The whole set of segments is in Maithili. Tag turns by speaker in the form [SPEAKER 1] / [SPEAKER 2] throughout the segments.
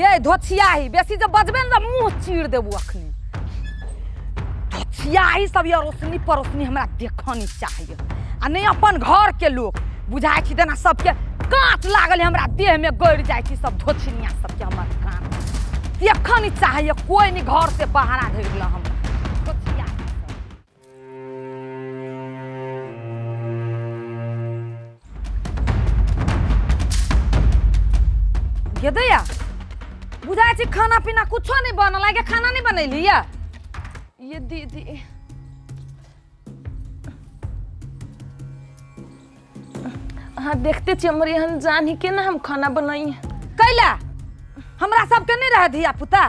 [SPEAKER 1] गे धोछियाही बेसी जब बजबे ने तऽ मुँह चीर देबू अखनी। धोछियाही सब ये अड़ोसनी पड़ोसनी हमरा देखऽ नहीं चाहिए आ नहीं अपन घर के लोग बुझाइ छी जेना सबके काँच लागल है हमरा देह में गड़ जाइ छी सब धोछिनिया सबके हमर कान देखऽ नहीं चाहिए कोई नहीं घर से बाहर आ धरि हमरा धोछियाही सब। गेदैया बुझाइ छै खाना पीना कुछो नहि बनल आइ खाना नहि बनैली या
[SPEAKER 2] ये दीदी अहाँ देखते छी हमर एहन जान ही केना हम खाना बनाई।
[SPEAKER 1] कैला हमरा सबके नहि रहे धिया पुता,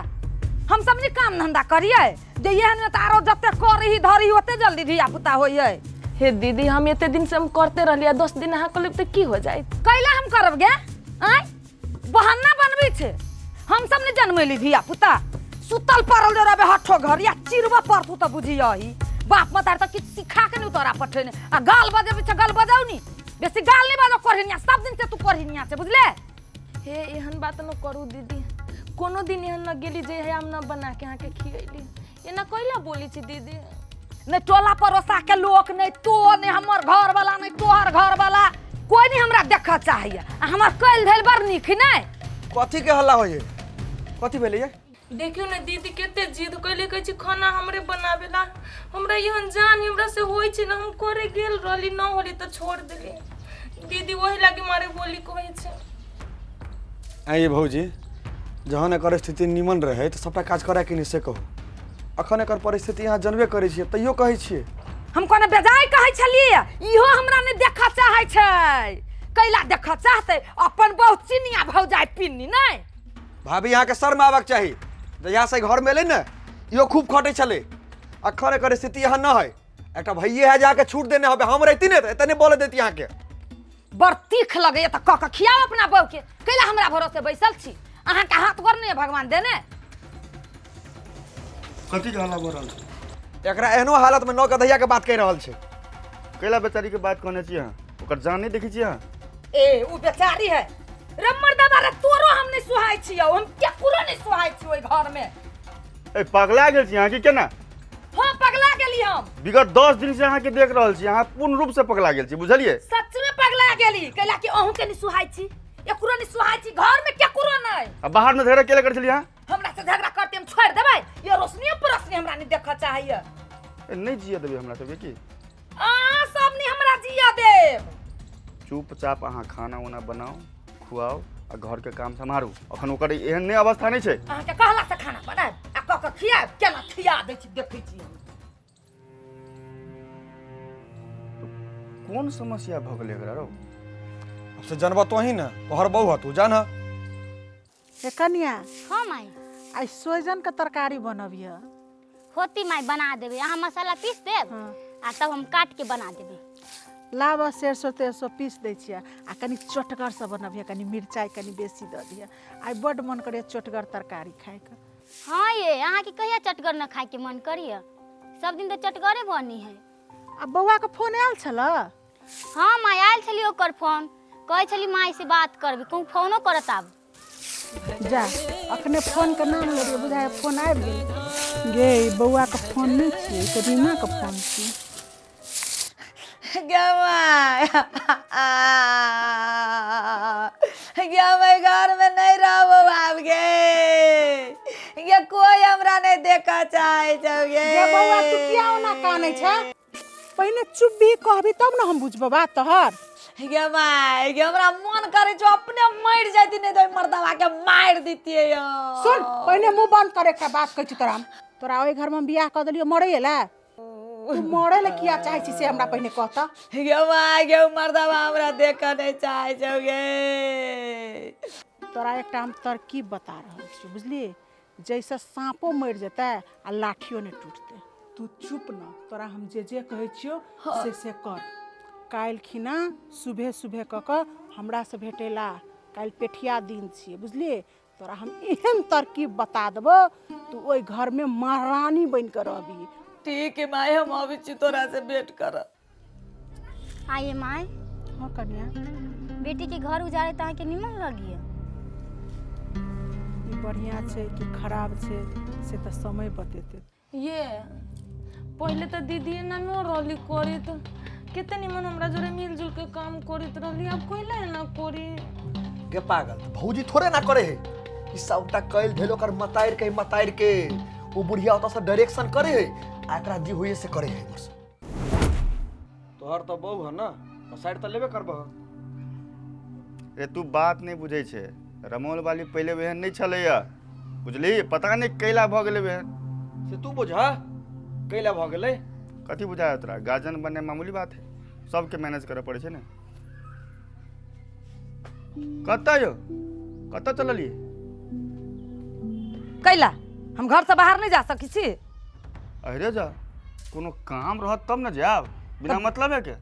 [SPEAKER 1] हम सब नहि काम धंधा करियै जे एहन में तऽ आरो जते करही धरही ओते जल्दी धिया पुता होइयै।
[SPEAKER 2] हे दीदी हम एते दिन से हम करते रहलियै, 10 दिन अहाँ कऽ लेब तऽ की हो जाइत?
[SPEAKER 1] कैला हम करब गे? आँय बहाना बनबै छै, हम सब नहि जनमैली धिया पुता। सुतल पड़ल जे रहबे हठो घर या चिरबऽ पड़तू तऽ बुझियही। बाप मतार तऽ किछु सिखा के नहि तोरा पठेने आ गाल बजेबै छै गाल बजाउ नी, बेसी गाल नहि बाजो कोढ़िनिया, सब दिन से तू कोढ़िनिया छै बुझले।
[SPEAKER 2] हे एहन बात न करू दीदी, कोनो दिन एहन न गेली जे हम न बना के अहाँके खियैली, एना कैला बोली छी दीदी?
[SPEAKER 1] नहि टोला पड़ोसा के लोक, नहि तो, नहि हमर घर वाला, नहि तोहर घर वाला, कोई नहीं हमरा देखऽ चाहैया आ हमर कैल धैल बड़ नीक है। नहि
[SPEAKER 3] कथी के हल्ला होइए, कथी भेलैए?
[SPEAKER 2] देखियौ ने दीदी कते जिद कैले, कहै छै खाना हमरे बनाबेला, हमरा एहन जान हमरा से होइ छै ने, हम करे गेल रहली न होली तऽ छोड़ देली दीदी, ओही लागी मारे बोली कहै छै।
[SPEAKER 3] आइए भौजी, जहन एकर स्थिति नीमन रहै तऽ सबटा काज करै कि नहि से कहू। अखन एकर परिस्थिति अहाँ जनबे करै छियै तैयो कहै छियै।
[SPEAKER 1] हम कोनो बेजाय कहै छलियै? इहो हमरा नहि देखऽ चाहै छै, कैला देखऽ चाहतै? अपन बहुत चिनिया भौजाइ पिन्नी नहि।
[SPEAKER 3] भाभी अहाँके शर्म आबक चाही, जहिया से घर में एलै ने इहो खूब खटै छलै, अखन एकर स्थिति एहन न है। एकटा भैये है जे अहाँके छूट देने हबे, हम रहिती ने तऽ एते नहि बोले देती अहाँके।
[SPEAKER 1] बड़ तीख लगैया तऽ कऽ कऽ खियाओ अपना बहू के, कैला हमरा भरोसे बैसल छी? अहाँके हाथ गोर नहि भगवान देने।
[SPEAKER 4] कथी के हल्ला भऽ रहल छै?
[SPEAKER 3] एकरा एहनो हालत में नौ गधैया के बात कहि रहल छै।
[SPEAKER 4] कैला बेचारी के बात कहने छी अहाँ? ओकर जान नहि देखै छी अहाँ?
[SPEAKER 1] ए उ बेचारी है रे मर्दबा रे, तोरो हम नहीं सुहाय छियौ, हम केकरो नहीं सुहाय छियौ ओहि घर में।
[SPEAKER 4] ए पगला गेल छी अहाँ की केना?
[SPEAKER 1] हाँ पगला गेली हम।
[SPEAKER 4] विगत 10 दिन से अहाँ के देख रहल छी, अहाँ पूर्ण रूप से पगला गेल छी, बुझलियै?
[SPEAKER 1] सच में पगला गेली, कैला कि अहूँ के नहीं सुहाय छी, एकरो नहीं सुहाय छी, घर में केकरो नहीं।
[SPEAKER 4] आ बाहर में झगड़ा केला करै छलियै अहाँ?
[SPEAKER 1] हमरा से झगड़ा करते हम छोड़ देबै? ये रोशनी परोसनी हमरा नहीं देखऽ चाहैया।
[SPEAKER 4] ए नहीं जिया देबै हमरा सबके की?
[SPEAKER 1] अहाँ सब नहीं हमरा जिया देब।
[SPEAKER 4] चुपचाप अहाँ खाना उना बनाओ, खुआओ आ घर के काम सम्हारू। अखन ओकर एहन नहि अवस्था नहि छै।
[SPEAKER 1] अहाँके कहला से खाना बनायब आ कऽ कऽ खियायब, केना खिया दै छी देखै छी हम।
[SPEAKER 4] कोन समस्या भऽ गेलै एकरा रौ?
[SPEAKER 3] अब से जानबा तो ही ना, तोहर बहू है तू जान।
[SPEAKER 5] हे कनिया।
[SPEAKER 6] हाँ माई।
[SPEAKER 5] आइ सोइजन के तरकारी बनबिह।
[SPEAKER 6] होती माई बना देबे, अहाँ मसाला पीस देब।
[SPEAKER 5] हाँ।
[SPEAKER 6] आ तब हम काट के बना देबे।
[SPEAKER 5] लाबऽ सरसो तेरसो पीस दै छियै आ कनि चोटगरसँ बनबिह, कनि मिरचाइ कनि बेसी दऽ दिह। आइ बड्ड मन करैए चोटगर तरकारी खाइके।
[SPEAKER 6] हाँ ये अहाँके कहिया चटगर न खाइके मन करैए? सब दिन तऽ चटगरे बनी है।
[SPEAKER 5] आ बौआके फोन आयल छलऽ?
[SPEAKER 6] हाँ माई आयल छली ओकर फोन, कहै छली माई से बात करबी, कहूँ फोनो करत आब।
[SPEAKER 5] जा अखने फोन के नाम लेलियै, बुझाइ फोन आबि गेल। गे ई बौआके फोन नहि छियै, ई तऽ रीमाके फोन छियै।
[SPEAKER 7] गे माय, गे माय घर में नहीं रहबो आब गे, गे कोई हमरा नहीं देखऽ चाहे छौ गे।
[SPEAKER 5] गे बौआ तू किया ओना कानै छै? पहिने चुप भी कहबी तब ने हम बुझबो बात तोहर।
[SPEAKER 7] गे माय गे हमरा मन करे छौ अपने मरि जाती, नहीं तो मर्दवा के मार दितियै।
[SPEAKER 5] सुन पहिने मुंह बंद कर, एकटा बात कहै छी तोरा हम। तोरा ओहि घर में हम बियाह कऽ देलियौ मरै लए, तू मरै लए किया चाहै छी से हमरा पहिने कह तऽ।
[SPEAKER 7] गे माय गे मर्दवा हमरा देखऽ नहीं चाहै छौ गे।
[SPEAKER 5] तोरा एकटा हम तरकीब बता रहल छी बुझलियै, जैसे साँपो मरि जेतै आ लाठियो नहि टूटतै। तू चुप न, तोरा हम जे जे कहै छियौ से से कर। काल्हि खिना सुबह सुबह कऽ कऽ हमरासँ भेटेला, काल्हि पेठिया दिन छियै बुझलियै। तोरा हम एहन तरकीब बता देबो तू ओहि घरमे महारानी बनि कऽ रहबी।
[SPEAKER 7] ठीक है माय, हम अबै छी तोरा से भेंट करऽ।
[SPEAKER 6] आइए माय।
[SPEAKER 5] हाँ कन्या।
[SPEAKER 6] बेटी के घर उजाड़े तऽ अहाँके निमन लगिए?
[SPEAKER 5] ई बढ़िआँ छै कि खराब छै से तऽ समय बतेतै।
[SPEAKER 2] ये पहिले तऽ दीदी एना न रहली करैत, कते निमन हमरा जोरे मिलजुल के काम करैत रहली, आब कैला एना करी?
[SPEAKER 3] गे पागल, तऽ भौजी थोड़े ना करे है ई सबटा, कैल धैल ओकर मतारि के, मतारि के। ओ बुढ़िया ओतऽ से डायरेक्शन करे है आ एकरा जे होइए से करे है। बस तोहर तऽ बहू है ना, साइड तऽ लेबे करबह।
[SPEAKER 4] रे तू बात नहि बुझै छै, रमौल वाली पहिले एहन नहि छलैया, बुझली? पता नहि कैला भऽ गेलै एहन।
[SPEAKER 3] से तू बुझ कैला भऽ गेलै।
[SPEAKER 4] कथी बुझाय तोरा? गार्जियन बनने मामूली बात है? सबके मैनेज करऽ पड़ै छै ने। कतऽ यौ, कतऽ चललियै?
[SPEAKER 1] कैला हम घर से बाहर नहीं जा सकै छी?
[SPEAKER 4] अरे जा, कोनो काम रहत तब ने जायब, बिना मतलब है के?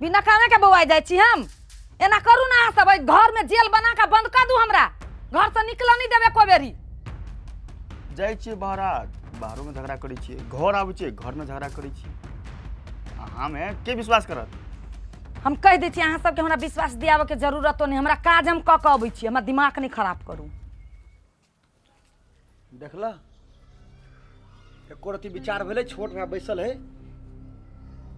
[SPEAKER 1] बिना कामे के बौआइ जाइ छी हम? एना करू ना अहाँ सब, एहि घर में जेल बना के बंद कर दू हमरा, घर से निकलऽ नहीं देबै एको बेरी।
[SPEAKER 4] जाइ छियै बहरा, बाहरोमे झगड़ा करै छियै, घर आबै छियै, घरमे झगड़ा करै छियै। अहाँमे के विश्वास करत?
[SPEAKER 1] हम कहि दै छी अहाँ सबके, हमरा विश्वास दियाबऽ के जरूरतो नहि। हमरा काज हम कऽ के अबै छी, हमरा दिमाग नहि खराब करू।
[SPEAKER 3] देखला, एको रति विचार भेलै? छोट भाय बैसल है,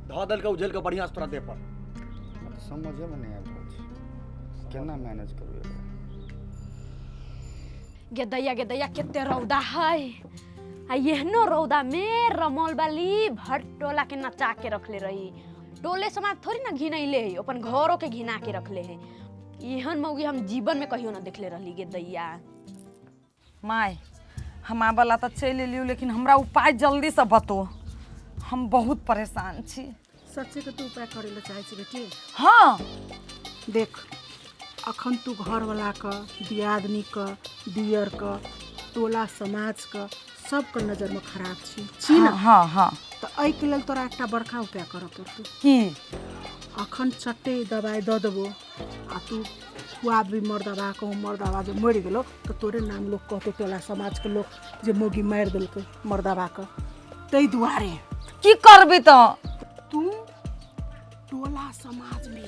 [SPEAKER 3] धऽ देलकै उझेल कऽ बढ़िआँ से तोरा देह पर।
[SPEAKER 4] हमरा तऽ समझेमे नहि आबि रहल छै केना मैनेज करू एकरा।
[SPEAKER 8] गे दैया, गे दैया, कते रौदा है आ एहनो रौदा में रमौल वाली भर टोला के नचा के रखले रही। टोले समाज थोड़ी ना घिनैले है, अपन घरों के घिना के रखले है। एहन मौगी हम जीवन में कहियो ना देखले रहली गे दैया।
[SPEAKER 1] माय, हम आबला तऽ चलि एलियौ, लेकिन हमरा उपाय जल्दीसँ बतो, हम बहुत परेशान छी।
[SPEAKER 5] सच्चे के तू उपाय करै लए चाहै छी बेटी?
[SPEAKER 1] हँ।
[SPEAKER 5] देख, अखन तू घरवलाके, दियादनीके, दियरके, टोला समाजके, सबके नजरमे खराब छी छी ने?
[SPEAKER 1] हँ हँ।
[SPEAKER 5] तऽ एहिके लेल तोरा एकटा बड़का उपाय करऽ पड़तौ।
[SPEAKER 1] की?
[SPEAKER 5] अखन चट्टे दबाइ दऽ देबो आ तू खुआ देबी मर्दबा कहूँ, मर्दबा जे मरि गेलो तऽ तोरे नाम लोक कहतौ, टोला समाजके लोक, जे मौगी मारि देलकै मर्दबाके। ताहि दुआरे
[SPEAKER 1] की करबी तऽ?
[SPEAKER 5] तू टोला समाजमे,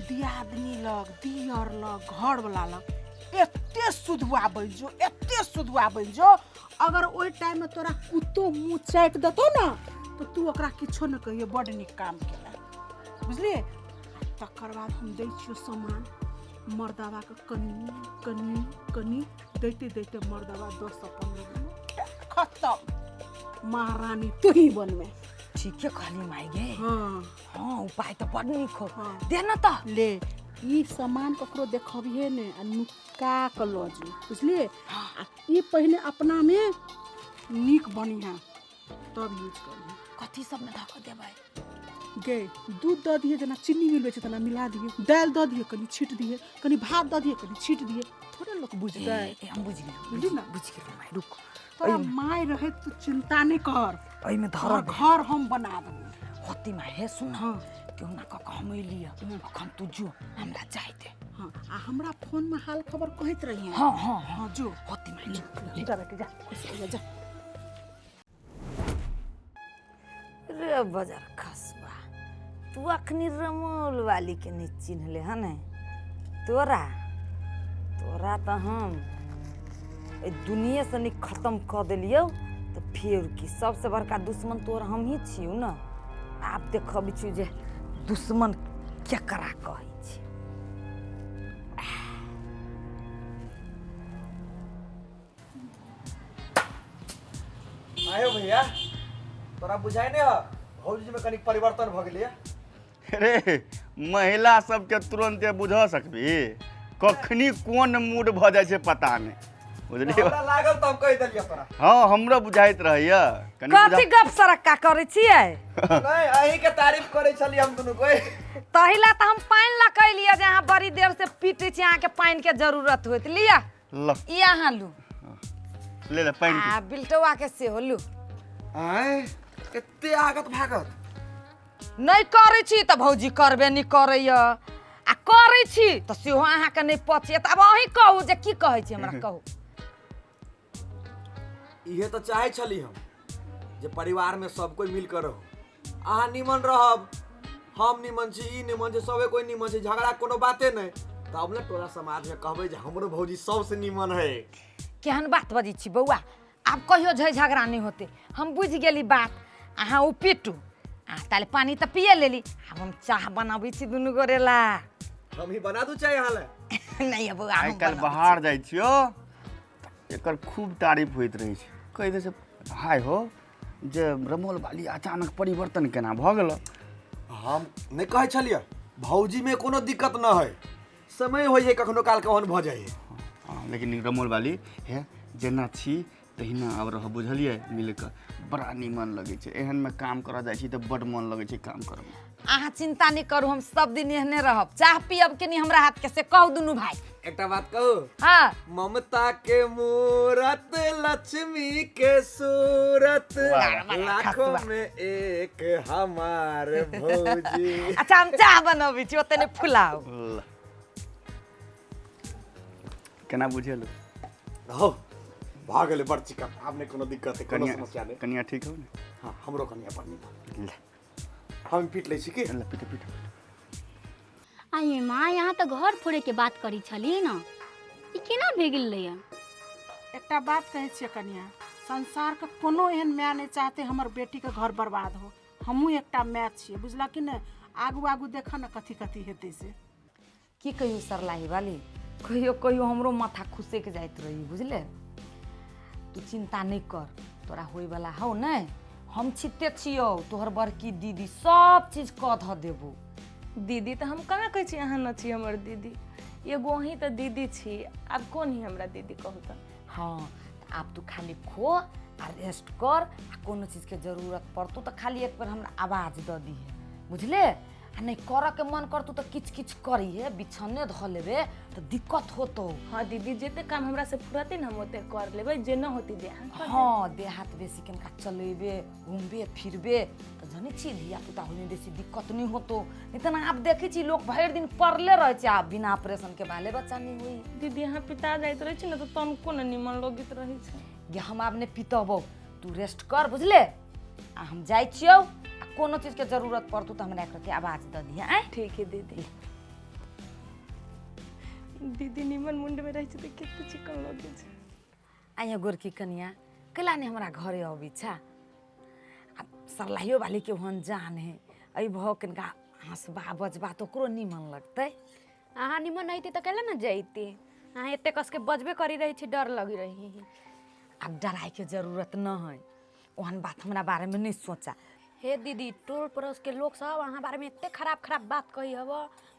[SPEAKER 5] दियादनी लग, दियर लग, घरवला लग एते सुधुआ बनि जो, एते सुधुआ बनि जो, अगर ओहि टाइममे तोरा कुत्तो मुँह चाटि देतौ ने तऽ तू ओकरा किछो नहि कहियो, बड्ड नीक काम केला, बुझलियै? तकर बाद हम दै छियौ सामान, मर्दाबाके कनि कनि कनि दैते दैते मर्दाबा 10 से 15 दिन खतम, महारानी तू ही बनमे।
[SPEAKER 1] ठीके कहली माय गे।
[SPEAKER 5] हाँ।
[SPEAKER 1] हाँ, उपाय तऽ बड़ नीक हो।
[SPEAKER 5] हाँ।
[SPEAKER 1] दे न तऽ।
[SPEAKER 5] ले, ई सामान ककरो देखबिहे ने आ नुका कऽ लऽ जो, बुझलियै? आ ई पहिने अपनामे नीक बनिहे तब यूज करिहे।
[SPEAKER 1] कथी सबमे धऽ कऽ देबै?
[SPEAKER 5] गे, दूध दऽ दिहे, जेना चीनी मिलबै छै तेना मिला दिहे, दालि दऽ दिहे, कनि छीट दिहे, कनि भात दऽ दिहे, कनि छीट दिहे। थोड़े लोक बुझतै?
[SPEAKER 1] ए, हम बुझि गेलहुँ।
[SPEAKER 5] बुझली ने?
[SPEAKER 1] बुझि गेलहुँ माय, रुक।
[SPEAKER 5] तोरा माय रहैत तू चिंता नहि कर।
[SPEAKER 1] एहिमे
[SPEAKER 5] तोहर
[SPEAKER 1] धरऽ।
[SPEAKER 5] घर हम बना देबो।
[SPEAKER 1] होती माय, हे सुन।
[SPEAKER 5] हाँ।
[SPEAKER 1] केहू ना कऽ कऽ हम एलियै। अखन तू जो, हमरा जाय दे।
[SPEAKER 5] हाँ, आ हमरा फोनमे हाल खबर कहैत रहिहे।
[SPEAKER 1] हाँ हाँ हाँ।
[SPEAKER 5] हाँ, जो।
[SPEAKER 1] होती माय, ले।
[SPEAKER 5] जा बेटी, जा, खुश रहिहे, जा।
[SPEAKER 7] रे बजार खसबा, तू अखनी रमौल वाली के नहीं चिन्हले हन। तोरा तोरा तऽ हम एहि दुनिये से नहीं खत्म कऽ देलियौ तऽ फेर की? सबसे बड़का दुश्मन तोर हमही छियौ ने। आब देखबै छियौ जे दुश्मन केकरा कहै छै।
[SPEAKER 3] आयो भैया, तोरा बुझाइ नहि ह भौजी में कनिक परिवर्तन भऽ गेलैया?
[SPEAKER 4] रे, महिला सबके तुरन्ते बुझ सकबी? कखनी कोन मूड भऽ जाइ छै पता नहि, बुझलियै?
[SPEAKER 3] हमरा लागल तऽ हम कहि देलियै तोरा।
[SPEAKER 4] हँ, हमरो बुझाइत रहैया कनि।
[SPEAKER 1] कथी गप सरक्का करै छियै?
[SPEAKER 3] नहि, अहीं के तारीफ करै छलियै हम दुनू कोइ।
[SPEAKER 1] तही ला तऽ हम पानि लऽ के एलियै जे अहाँ बड़ी देर से पीटै छी, अहाँके पानि के जरूरत होइत। लिअ।
[SPEAKER 4] ल।
[SPEAKER 1] ई अहाँ लू।
[SPEAKER 4] ले ले पानि।
[SPEAKER 1] आ बिल्टौआ के सेहो लू।
[SPEAKER 3] आँय, एते आगत भागत?
[SPEAKER 1] नहि करै छी तऽ भौजी करबे नहि करैया, आ करै छी तऽ सेहो अहाँके नहि पचैया। तऽ आब अहीं कहू जे की कहै छी, हमरा कहू।
[SPEAKER 3] इहे तऽ चाहै छली हम जे परिवारमे सब कोइ मिल कऽ रहू। अहाँ निमन रहब, हम निमन छी, ई निमन छै, सबे कोइ निमन छै, झगड़ा कोनो बाते नहि। तब ने टोला समाजमे कहबै जे हमरो भौजी सबसँ निमन है।
[SPEAKER 7] केहन बात बजै छी बौआ आब कहियो झै झगड़ा नहि होतै हम बुझि गेली बात अहाँ ओ पीटू आ ताले पानी तऽ पिए लेली आब हम चाह बनाबै छी दुनू गोरे ला
[SPEAKER 3] हम ही बना दू चाय अहाँ लए
[SPEAKER 7] नहि बौआ
[SPEAKER 4] आइ
[SPEAKER 7] हम
[SPEAKER 4] काल्हि
[SPEAKER 7] बनाबै
[SPEAKER 4] बाहर जाइ छियौ एकर खूब तारीफ होइत रहै छै कहि दै छै हाय हो जे रमोल बाली अचानक परिवर्तन केना भऽ गेलो
[SPEAKER 3] हम नहि कहै छलियै भौजीमे कोनो दिक्कत न है समय होइ है कखनो काल के ओहन भऽ जाइ है
[SPEAKER 4] हँ, लेकिन रमोल बाली हे जेना छी तहिना आब रह बुझलियै मिल कऽ बड़ा नीमन लगै छै एहनमे काम करऽ जाइ छी तऽ बड्ड मन लगै छै काम करऽमे
[SPEAKER 7] अहाँ चिंता नहि करू हम सब दिन एहने रहब चाह पियब कि नहि हमरा हाथ के से कहू दुनू भाई
[SPEAKER 3] एकटा बात कहू
[SPEAKER 7] हाँ
[SPEAKER 3] ममता के मूरत लक्ष्मी के सूरत लाखों में एक हमार भौजी
[SPEAKER 7] अच्छा हम चाह बनबै छी ओते नहि फुलाउ
[SPEAKER 4] ल। केना बुझेलू
[SPEAKER 3] हो भऽ गेलै बड़ चिकन आब नहि कोनो दिक्कत है कोनो
[SPEAKER 4] कनिया
[SPEAKER 3] समस्या नहि
[SPEAKER 4] कनिया ठीक हो ने
[SPEAKER 3] हाँ हमरो कनिया बड़ नीक
[SPEAKER 4] ले
[SPEAKER 3] हम पीट लै छी की
[SPEAKER 4] ले पीट पीट
[SPEAKER 6] आइ माँ यहाँ तऽ घर फोड़े के बात करी छली न ई केना भए गेलै
[SPEAKER 5] एकटा बात कहै छियै कनिया संसारके कोनो एहन माय नहि चाहते हमर बेटीके घर बर्बाद हो हमहूँ एकटा माय छियै बुझलक कि नहि आगू आगू देखऽ ने कथी कथी हेतै से
[SPEAKER 7] की कहियो सरलाही वाली कहियो कहियो हमरो माथा खुसकि जाइत रही बुझले तू चिंता नहि कर तोरा होइवला हौ नहि हम छिते छियौ तोहर बड़की दीदी सब चीज कऽ धऽ देबो
[SPEAKER 2] दीदी तऽ हम कहाँ कहै छी अहाँ न छी हमर दीदी एगो अहीं तऽ दीदी छी आब कोन ही हमरा दीदी कहू तऽ
[SPEAKER 7] हाँ तऽ आब तू खाली खो आ रेस्ट कर आ कोनो चीजके जरूरत पड़तौ तऽ खाली एक बेर हमरा आवाज दऽ दिहे बुझले आ नहि करऽके मन करतौ तऽ किछु किछु करिहे बिछौने धऽ लेबे तऽ दिक्कत होतौ
[SPEAKER 2] हाँ दीदी जते काम हमरा से फुरते न हम ओते कर लेबै जे न होती जे अहाँ कर
[SPEAKER 7] हाँ देह हाथ बेसी कनिका चलेबे घूमबे फिरबे तऽ जनै छी धिया पुता होइमे बेसी दिक्कत नहि होतौ नहि तऽ आब देखै छी लोक भरि दिन पड़ले रहै छै आब बिना ऑपरेशनके बाले बच्चा नहि होइ
[SPEAKER 2] दीदी अहाँ पिता जाइत रहै छी ने तऽ तनको ने निमन लगैत रहै छै
[SPEAKER 7] गे हम आब नहि पितबौ तू रेस्ट कर बुझले आ हम जाइ छियौ आ कोनो चीजके जरूरत पड़तौ तऽ हमरा एक रत्ती आवाज दऽ दिहे आँय
[SPEAKER 2] ठीक है दीदी दीदी निमन मुंड में रहै छै तऽ कते चिकन लगै छै
[SPEAKER 7] आइए गोरकी कनिया कैला नहि हमरा घरे अबै छा आ सरलाहियो वालीके ओहन जान है एहि भऽ कनिका हँसबा बजबा तऽ ओकरो निमन लगतै
[SPEAKER 8] अहाँ निमन अइती तऽ कैला ने जैती अहाँ एते कसके बजबे करी रही छी डर लगी रही
[SPEAKER 7] आब डराइके जरूरत न है ओहन बात हमरा बारेमे नहि सोचा
[SPEAKER 8] हे दीदी टोल पड़ोस के लोग सब अहाँ बारे में एते खराब खराब बात कही हब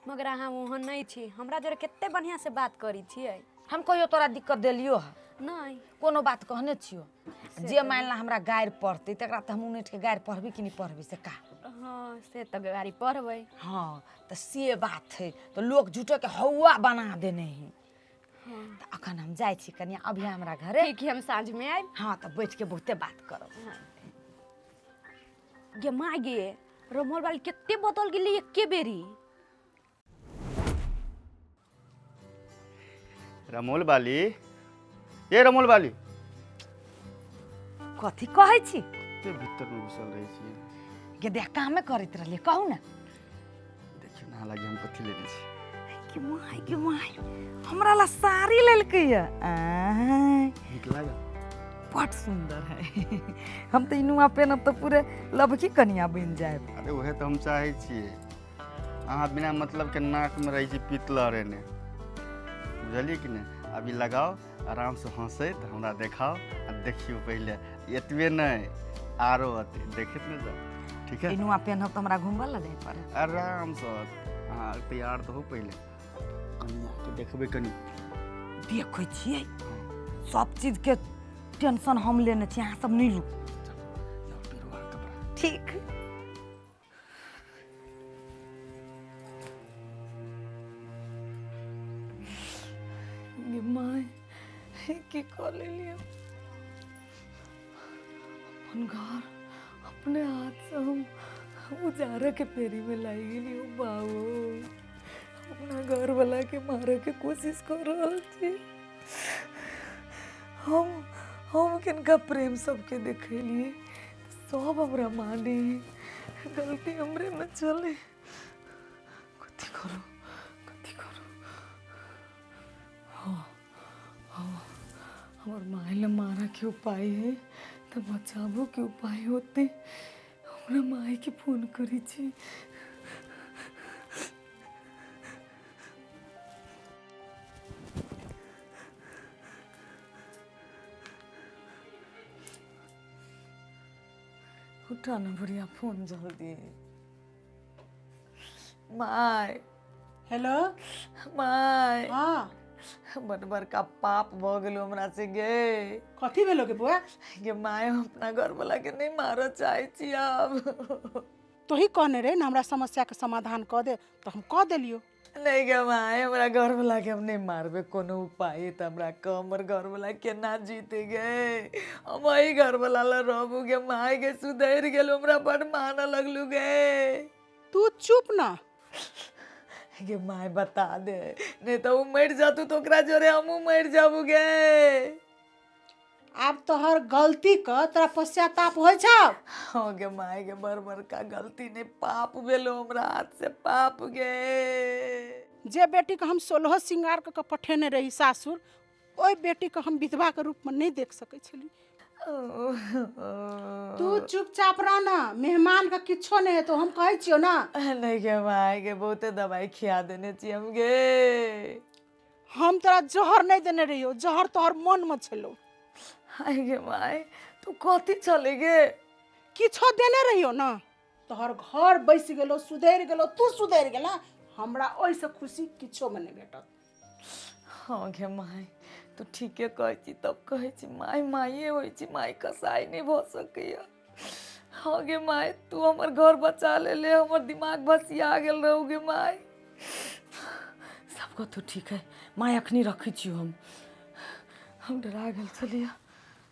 [SPEAKER 8] मगर अहाँ ओहन नहीं छी हमरा जोरे कते बढ़िया से बात करी छियै
[SPEAKER 7] हम कहियो तोरा दिक्कत देलियो है
[SPEAKER 8] नहीं
[SPEAKER 7] कोनो बात कहने छियो जे मान ला हमरा गारि पढ़तै तकरा तऽ हम उनटि के गारि पढ़बी कि नहि पढ़बी से का
[SPEAKER 8] हाँ से तऽ गाड़ी पढ़बै
[SPEAKER 7] हाँ तऽ से बात है तऽ लोक झूठो के हौआ बना देने है तऽ अखन हम जाइ छी कनिया अभी हमरा घरे
[SPEAKER 8] ठीक है हम साँझ में आयब
[SPEAKER 7] हाँ तऽ बैठ के बहुते बात करब
[SPEAKER 8] गे माँ गे रमोल वाली कते बदल गेली एके बेरी
[SPEAKER 4] रमोल बाली ए रमोल बाली
[SPEAKER 7] कथी कहै छी
[SPEAKER 4] कते भीतर में घुसल रहै छी
[SPEAKER 7] गे देख कामे करैत रहलियै कहू ने
[SPEAKER 4] देखियौ ने हालांकि हम कथी लेने छी
[SPEAKER 7] के माय के माय हमरा ला साड़ी लेलकै ये आय
[SPEAKER 4] नीक लागल
[SPEAKER 7] बड सुंदर है हम तऽ ई नुआ पेनब तऽ पूरे लभकी कनिया बनि जायब
[SPEAKER 4] अरे उहे तऽ हम चाहै छियै अहाँ बिना मतलब के नाकमे रहै छी पित लहरेने बुझलियै कि नहि अभी लगाउ आरामसँ हँसैत हमरा देखाउ आ देखियौ पहिले एतबे नहि आरो अते देखैत नहि जाउ ठीक है
[SPEAKER 7] ई नुआ पेनब तऽ हमरा घुमबऽ लए जाय पड़त
[SPEAKER 4] आरामसँ अहाँ तैयार तऽ हो पहिले कनियाके देखबै कनि
[SPEAKER 7] देखै छियै सब चीजके टेंशन हम लेने छी अहाँ सब नहि लू
[SPEAKER 4] कपड़ा
[SPEAKER 7] ठीक गे माय की कऽ लेलियै अपन घर अपने हाथ से हम उजारे के फेरी में लाई गेली बाबू अपना घर वाला के मारे के कोशिश कर रहल छी हम किनका प्रेम सबके देखेलिए सब हमरा माने गलती हमरे में चले कथी करू कथी करू हाँ हाँ
[SPEAKER 2] हमर माय लए मारऽके उपाय है तऽ बचाबोके उपाय होतै। हमरा मायके फोन करै छी। उठा ना बुढ़िया फोन जल्दी। माय।
[SPEAKER 5] हेलो।
[SPEAKER 2] माय।
[SPEAKER 5] हाँ।
[SPEAKER 2] बड़ बड़का पाप भऽ गेलो हमरा से गे।
[SPEAKER 5] कथी भेलो गे बौआ?
[SPEAKER 2] गे माय, हम अपना घरवला के नहीं मारऽ चाहै छी आब।
[SPEAKER 5] तोही कहने रहे ने हमरा समस्याके समाधान कऽ दे, तऽ हम कऽ देलियौ।
[SPEAKER 2] नहीं गे माय, हमरा घरवला के हम नहीं मारबे। कोनो उपाय तऽ हमरा कह, हमर घरवला केना जीते गे? हम एहि घरवला ला रहबू गे माय। गे सुधरि गेल, हमरा बड़ मानऽ लगलू गे।
[SPEAKER 5] तू चुप ना।
[SPEAKER 2] गे my बता दे, नहीं तऽ ओ मरि जातू तऽ ओकरा जोरे हमहूँ मरि जाबू गे।
[SPEAKER 5] आब तोहर गलती के तोरा पश्चाताप होइ छौ?
[SPEAKER 2] हाँ गे my, गे बड़ बड़का गलती नहीं पाप भेलो हमरा हाथ से, पाप गे।
[SPEAKER 5] जे बेटीके हम 16 श्रृंगार कऽ के पठेने रही सासुर, ओहि बेटीके हम विधवाके रूपमे नहि देख सकै छली। तू चुपचाप रह ना, मेहमान के किछो नहीं हेतौ, हम कहै छियौ ना।
[SPEAKER 2] नहीं गे my, गे बहुते दवाई खिया देने छी हम गे।
[SPEAKER 5] हम तोरा जहर नहीं देने रहियौ, जहर तोहर मनमे छलौ।
[SPEAKER 2] हाय गे my, तू कथी छले गे?
[SPEAKER 5] किछो देने रहियौ ना, तोहर घर बसि गेलौ, सुधरि गेलौ, तू सुधरि गेला, हमरा ओहिसँ खुशी किछोमे नहि भेटत।
[SPEAKER 2] हाँ गे my, तू ठीके कहै छी। तब कहै छी my माइए होइ छी, माय कसाई नहि भऽ सकैया। हाँ गे my, तू हमर घर बचा लेले, हमर दिमाग भसिया गेल रहू गे my. सब कथू ठीक है my, अखनी रखै छियौ। हम डरा गेल छलियै।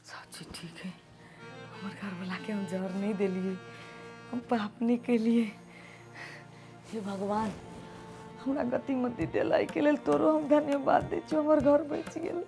[SPEAKER 2] सब चीज ठीक है। हमर घरवला के हम जहर नहीं देलियै, हम पाप नहीं केलियै। हे भगवान, हमरा गति मति देला, एहिके लेल तोरो हम धन्यवाद दै छियौ। हमर घर बचि गेल।